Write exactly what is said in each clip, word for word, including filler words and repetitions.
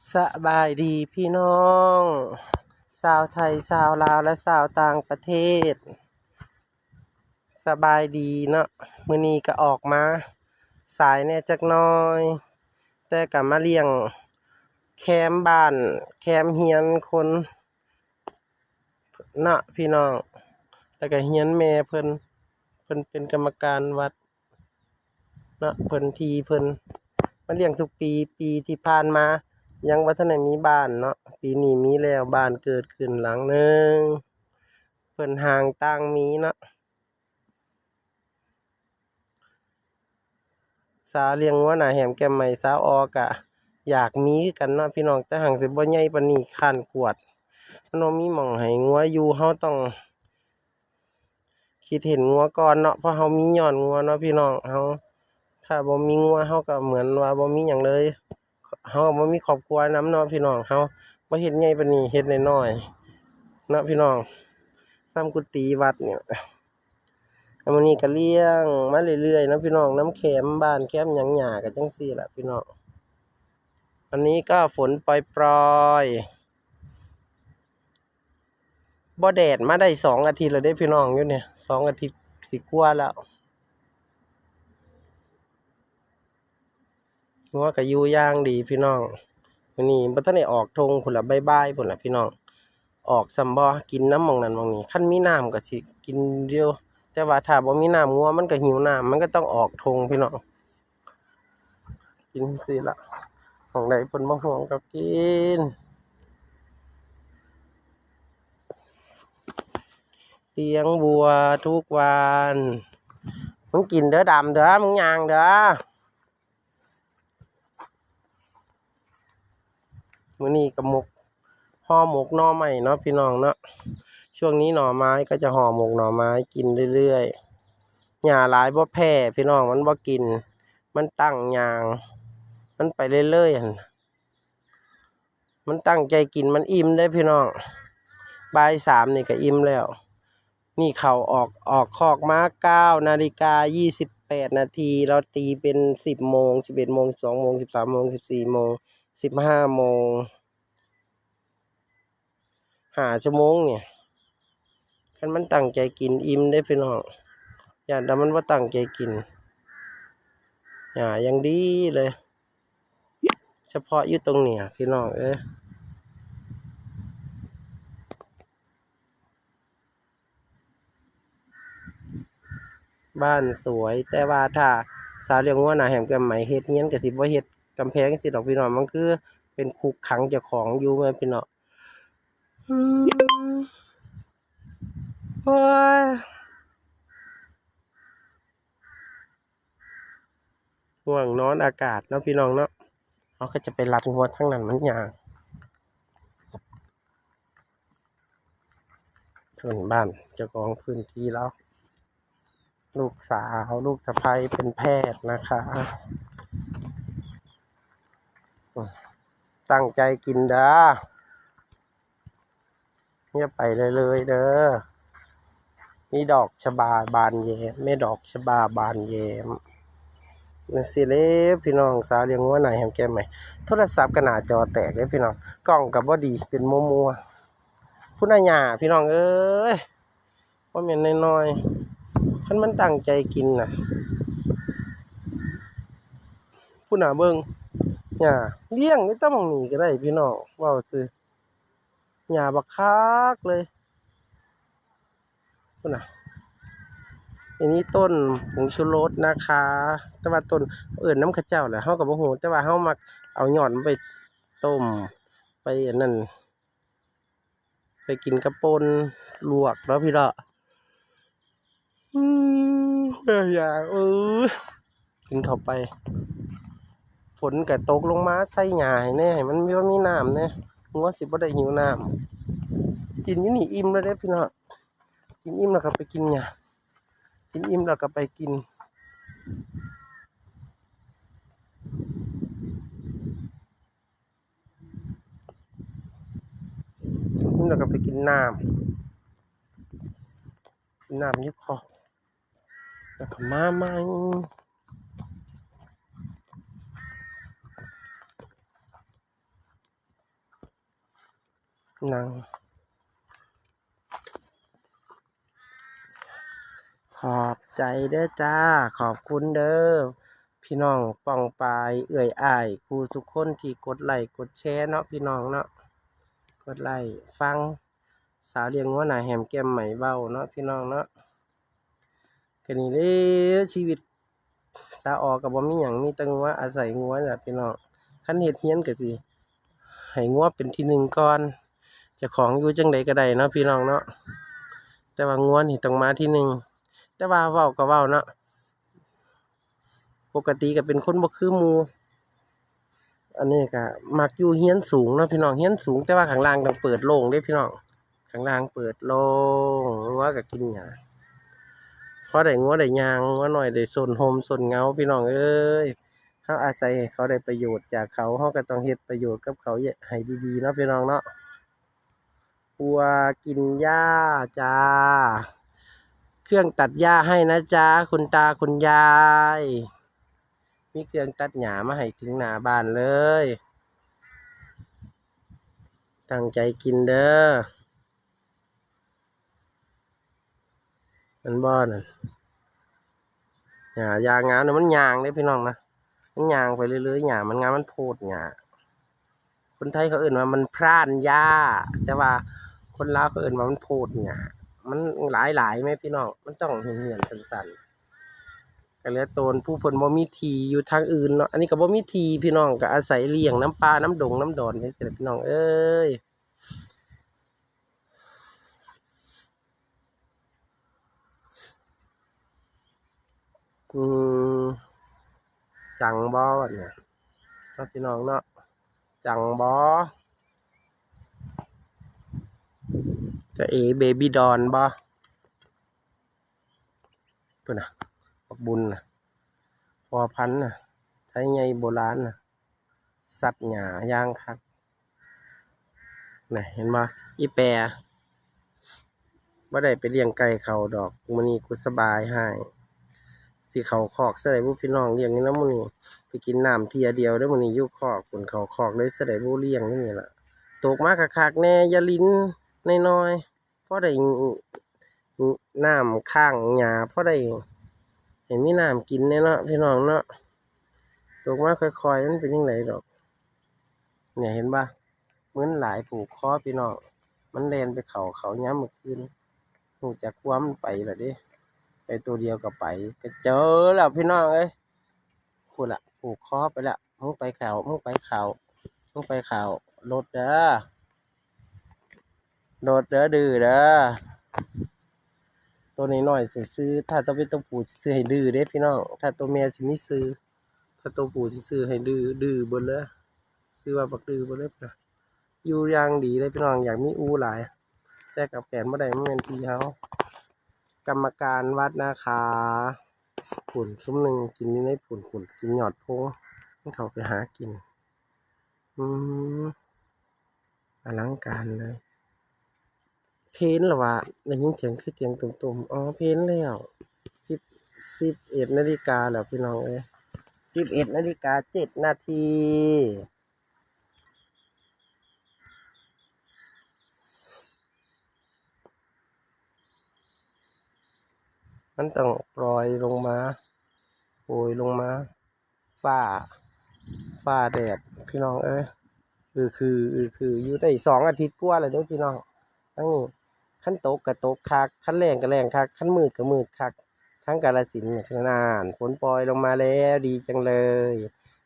สบายดีพี่น้อง ชาวไทย ชาวลาว และชาวต่างประเทศ สบายดีเนาะ มื้อนี้ก็ออกมาสายแหน่จักหน่อย แต่ก็มาเลี้ยงแคมบ้าน แคมเฮือนคนเนาะพี่น้อง แล้วก็เฮือนแม่เพิ่น เพิ่นเป็นกรรมการวัด เนาะ เพิ่นที่เพิ่นมาเลี้ยงทุกปี ปีที่ผ่านมายังบ่ทันได้มีบ้านเนาะ ปีนี้มีแล้ว บ้านเกิดขึ้นหลังหนึ่ง เพิ่นห่างต่างมีเนาะ สาเลี้ยงงัวหน้าแหมแก้มใหม่ สาวออกะอยากมีคือกันเนาะพี่น้อง แต่หั้งสิบ่ใหญ่ปานนี้ ค้านกวาด มันบ่มีหม่องให้งัวอยู่ เฮาต้อง คิดเห็นงัวก่อนเนาะ เพราะเฮามีย้อนงัวเนาะพี่น้อง เฮา ถ้าบ่มีงัว เฮาก็เหมือนว่าบ่มีหยังเลย เฮาก็บ่มีครอบครัวนำเนาะพี่น้อง เฮาบ่เฮ็ดใหญ่ปานนี้ เฮ็ดน้อยๆ เนาะพี่น้อง ส่ำกุฏิวัดเนี่ย แล้วมื้อนี้ก็เลี้ยงมาเรื่อยๆ เนาะพี่น้อง นำแคมบ้านแคมหยัง หญ้าก็จั่งซี้ล่ะพี่น้อง อันนี้ก็ฝนปรอยๆ บ่แดดมาได้สองอาทิตย์แล้วเด้พี่น้อง อยู่เนี่ย สองอาทิตย์สิกว่าแล้ว งัวก็อยู่อย่างดีพี่น้อง มื้อนี้บ่ทันได้ออกท่งพุ้นล่ะ บ่ายๆ พุ้นล่ะพี่น้อง ออกส่ำบ่ กินนำหม่องนั้นหม่องนี้ คันมีน้ำก็สิกินอยู่ แต่ว่าถ้าบ่มีน้ำ งัวมันก็หิวน้ำ มันก็ต้องออกท่งพี่น้อง กินจั่งซี้ล่ะ หม่องใดเพิ่นบ่ห่วงก็กิน เลี้ยงวัวทุกวัน มึงกินเด้อดำเด้อ มึงย่างเด้อ มื้อนี้ก็หมก ห่อหมกหน่อไม้เนาะพี่น้องเนาะ ช่วงนี้หน่อไม้ก็จะห่อหมกหน่อไม้กินเรื่อยๆ หญ้าหลายบ่แพ้พี่น้อง มันบ่กิน มันตั้งย่าง มันไปเรื่อยๆ หั่น มันตั้งใจกิน มันอิ่มเด้พี่น้อง บ่ายสามนี่ก็อิ่มแล้ว นี่ข้าวออก ออกคอกมาเก้านาฬิกายี่สิบแปดนาที เราตีเป็นสิบโมง สิบเอ็ดโมง สิบสองโมง สิบสามโมง สิบสี่โมง สิบห้าโมง ห้าชั่วโมงเนี่ย คันมันตั้งใจกินอิ่มเด้พี่น้อง ย้านแต่มันบ่ตั้งใจกิน หญ้าอย่างดีเลย เฉพาะอยู่ตรงเนี่ยพี่น้องเอ้ย บ้านสวย แต่ว่าถ้าสาวเลี้ยงงัวหน้าแหมแก้มใหม่เฮ็ดเฮือนก็สิบ่เฮ็ดกำแพงจั่งซี้ดอกพี่น้อง มันคือเป็นคุกขังเจ้าของอยู่แม่นพี่น้อง อืม โอ้ย ง่วงนอนอากาศเนาะพี่น้องเนาะ เฮาก็จะไปลัดงัวทางนั้นมันยาก เพิ่นบ้านเจ้าของพื้นที่แล้ว ลูกสาว ลูกสะใภ้เป็นแพทย์นะคะ ตั้งใจกินเด้อ อย่าไปเลยเลยเด้อ นี่ดอกชบาบานแย้ม แม่ดอกชบาบานแย้ม นั่นสิเลยพี่น้อง สาวเลี้ยงงัวหน้าแหมแก้มใหม่ โทรศัพท์ก็หน้าจอแตกเลยพี่น้อง กล้องก็บ่ดี เป็นมัวๆ พุ้นน่ะหญ้าพี่น้องเอ้ย บ่แม่นน้อยๆ คันมันตั้งใจกินน่ะ พุ้นน่ะเบิ่ง หญ้าเลี้ยงอยู่แต่หม่องนี้ก็ได้พี่น้อง เว้าซื่อ หญ้าบักคักเลย พุ้นน่ะ อันนี้ต้นผงชูรสนะคะ แต่ว่าต้น เอิ้นนำเขาเจ้าแหละ เฮาก็บ่ฮู้ แต่ว่าเฮามักเอายอดมันไปต้ม ไปอันนั้น ไปกินกับป่นลวกเนาะพี่เนาะ อืม เอ้ย อยาก เออ กินเข้าไป ฝนก็ตกลงมาใส่หญ้าให้แหน่ ให้มันมี มีน้ำแหน่ งัวสิบ่ได้หิวน้ำ กินอยู่นี่อิ่มแล้วเด้พี่น้อง กินอิ่มแล้วก็ไปกินหญ้า กินอิ่มแล้วก็ไปกิน กินอิ่มแล้วก็ไปกินน้ำ กินน้ำอยู่คอก แล้วก็มาใหม่ นั่ง ขอบใจเด้อจ้า ขอบคุณเด้อ พี่น้องป้องปายเอื้อยอ้ายคู่ทุกคนที่กดไลค์กดแชร์เนาะพี่น้องเนาะ กดไลค์ฟังสาวเลี้ยงงัวหน้าแหมแก้มใหม่เว้าเนาะพี่น้องเนาะ ก็นี่เด้อชีวิต สาวออก็บ่มีหยัง มีแต่งัว อาศัยงัวนี่ล่ะพี่น้อง คันเฮ็ดเฮือนก็สิให้งัวเป็นที่หนึ่งก่อน เจ้าของอยู่จั่งใดก็ได้เนาะพี่น้องเนาะ แต่ว่างัวนี่ต้องมาที่หนึ่ง แต่ว่าเว้าก็เว้าเนาะ ปกติก็เป็นคนบ่คือหมู่ อันนี้ก็มักอยู่เฮือนสูงเนาะพี่น้อง เฮือนสูง แต่ว่าข้างล่างต้องเปิดโล่งเด้พี่น้อง ข้างล่างเปิดโล่ง งัวก็กินหญ้า พอได้งัวได้หญ้า งัวน้อยได้ซนร่มซนเงาพี่น้องเอ้ย เฮาอาศัยให้เขาได้ประโยชน์จากเขา เฮาก็ต้องเฮ็ดประโยชน์กับเขาให้ดีๆเนาะพี่น้องเนาะ วัวกินหญ้าจ้า เครื่องตัดหญ้าให้นะจ๊ะ คุณตาคุณยาย มีเครื่องตัดหญ้ามาให้ถึงหน้าบ้านเลย ตั้งใจกินเด้อ มันบ่นั่น หญ้า หญ้างามเนี่ย มันย่างเด้พี่น้องนะ มันย่างไปเรื่อยๆ หญ้ามันงาม มันโพดหญ้า คนไทยเขาเอิ้นว่ามันพร่านหญ้า แต่ว่าคนลาวเขาเอิ้นว่ามันโพดหญ้า มันหลายๆแม่พี่น้อง มันต้องเหื่อนๆสั้นๆ ก็เหลือโตนผู้เพิ่นบ่มีที่อยู่ทางอื่นเนาะ อันนี้ก็บ่มีที่พี่น้อง ก็อาศัยเลี้ยงนำป่านำดงนำดอนจั่งซี้แหละพี่น้องเอ้ย อืม จั่งบ่บัดเนี่ย เนาะพี่น้องเนาะ จั่งบ่ จะเอ เบบี้ดอนบ่ พุ้นน่ะ บักบุญน่ะ พ่อพันธุ์น่ะ ไทใหญ่โบราณน่ะ สัตว์หญ้าอย่างคัก น่ะ เห็นบ่ อีแปร บ่ได้ไปเลี้ยงไก่เขาดอก มื้อนี้กูสบายฮ้าย สิเข้าคอกซะได้บุพี่น้อง เลี้ยงอยู่นำมื้อนี้ ไปกินน้ำเที่ยเดียวเด้อมื้อนี้ อยู่คอกพุ้น เข้าคอกเลยซะได้บุ เลี้ยงอยู่นี่ล่ะ ตกมาคักๆแน่ อย่าหลิ้นน้อยๆ พอได้น้ำค้างหญ้า พอได้ให้มีน้ำกินแน่เนาะพี่น้องเนาะ ตกมาค่อยๆ มันเป็นจั่งใดดอก เนี่ยเห็นบ่ มึนหลายผูกคอพี่น้อง มันแล่นไปเข้าเขายามมื้อคืน ฮู้จักความมันไปล่ะเด้ ไปตัวเดียวก็ไป ก็เจอแล้วพี่น้องเอ้ย พุ้นล่ะ ผูกคอไปแล้ว มึงไปเข้า มึงไปเข้า มึงไปเข้า โลดเด้อ โลดเด้อ ดื้อเด้อ ตัวน้อยๆซื่อๆ ถ้าตัวเป็นตัวผู้สิซื้อให้ดื้อเด้พี่น้อง ถ้าตัวแม่สิมีชื่อ ถ้าตัวผู้สิซื้อให้ดื้อ ดื้อเบิดเลย ชื่อว่าบักดื้อเบิดเลยพุ้นน่ะ อยู่อย่างดีเลยพี่น้อง อยากมีอู่หลาย แต่กับแขนบ่ได้ มันแม่นที่เฮา กรรมการวัดนะคะ พุ้นซุมหนึ่งกินอยู่ในพุ้น พุ้นกินยอดโพธิ์ มันเข้าไปหากิน อืม อลังการเลย เพลนเหรอวะ ได้ยินเสียงคือเสียงตุ่มๆ อ๋อ เพลนแล้ว สิบ สิบเอ็ดนาฬิกาแล้วพี่น้องเอ้ย สิบเอ็ดนาฬิกาเจ็ดนาที มันต้องปล่อยลงมา โปรยลงมา ฟ้า ฟ้าแดด พี่น้องเอ้ย อือคือ อือคือ อยู่ได้สองอาทิตย์กว่าแล้วเด้อพี่น้อง ทั้งนี้ คันตกก็ตกคัก คันแล้งก็แล้งคัก คันมืดก็มืดคัก ทั้งกาฬสินธุ์นี่ น่าน ฝนปล่อยลงมาแล้ว ดีจังเลย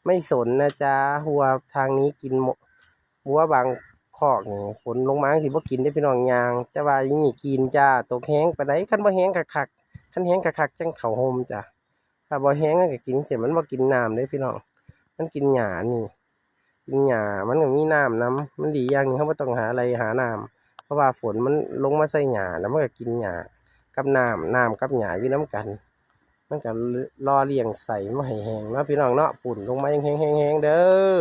ไม่สนนะจ๊ะ วัวทางนี้กินหมด วัวบางคอกนี่ ฝนลงมาสิบ่กินเด้อพี่น้อง ย่าง แต่ว่าอยู่นี่กินจ้า ตกแฮงปานใด คันบ่แฮงคักๆ คันแฮงคักๆ จั่งเข้าฮ่มจ้ะ ถ้าบ่แฮงมันก็กินเสีย มันบ่กินน้ำเด้อพี่น้อง มันกินหญ้านี่ กินหญ้า มันก็มีน้ำนำ มันดีอย่างหนึ่ง เราบ่ต้องหาไร่หาน้ำ เพราะว่าฝนมันลงมาใส่หญ้า แล้วมันก็กินหญ้ากับน้ำ น้ำกับหญ้าอยู่นำกัน มันก็หล่อเลี้ยงไส้มาให้แฮงเนาะพี่น้องเนาะ พุ้นลงมาแฮงๆๆเด้อ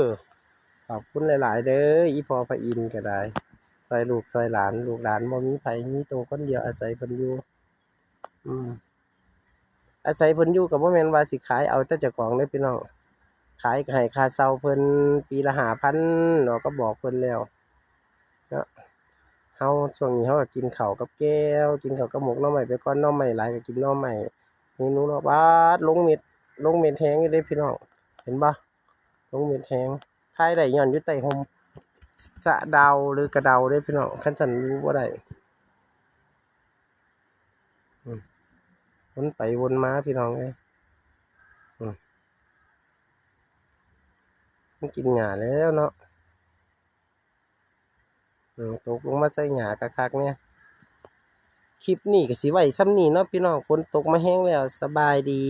ขอบคุณหลายๆเด้อ อีพ่อพระอินทร์ก็ได้ ซ่อยลูกซ่อยหลาน ลูกหลานบ่มีไผ มีโตคนเดียวอาศัยเพิ่นอยู่ อืม อาศัยเพิ่นอยู่ก็บ่แม่นว่าสิขายเอาแต่เจ้าของเด้อพี่น้อง ขายก็ให้ค่าเช่าเพิ่นปีละห้าพันเนาะ ก็บอกเพิ่นแล้วเนาะ เอา ช่วงนี้เฮาก็กินข้าวกับแจ่ว กินข้าวกับหมกหน่อไม้ไปก่อน หน่อไม้หลายก็กินหน่อไม้ เมนูเนาะ ป๊าด ลงเม็ด ลงเม็ดแฮงอยู่เด้พี่น้อง เห็นบ่ ลงเม็ดแฮง ถ่ายได้ย้อนอยู่ใต้ร่มสะเดาหรือกระเดาเด้พี่น้อง คันซั้นอยู่บ่ได้ อืม วนไปวนมาพี่น้องเอ้ย อืม มันกินหญ้าแล้วเนาะ อืม ตกลงมาใส่หญ้าคักๆเนี่ย คลิปนี้ก็สิไว้ส่ำนี้เนาะพี่น้อง ฝนตกมาแฮงแล้ว สบายดี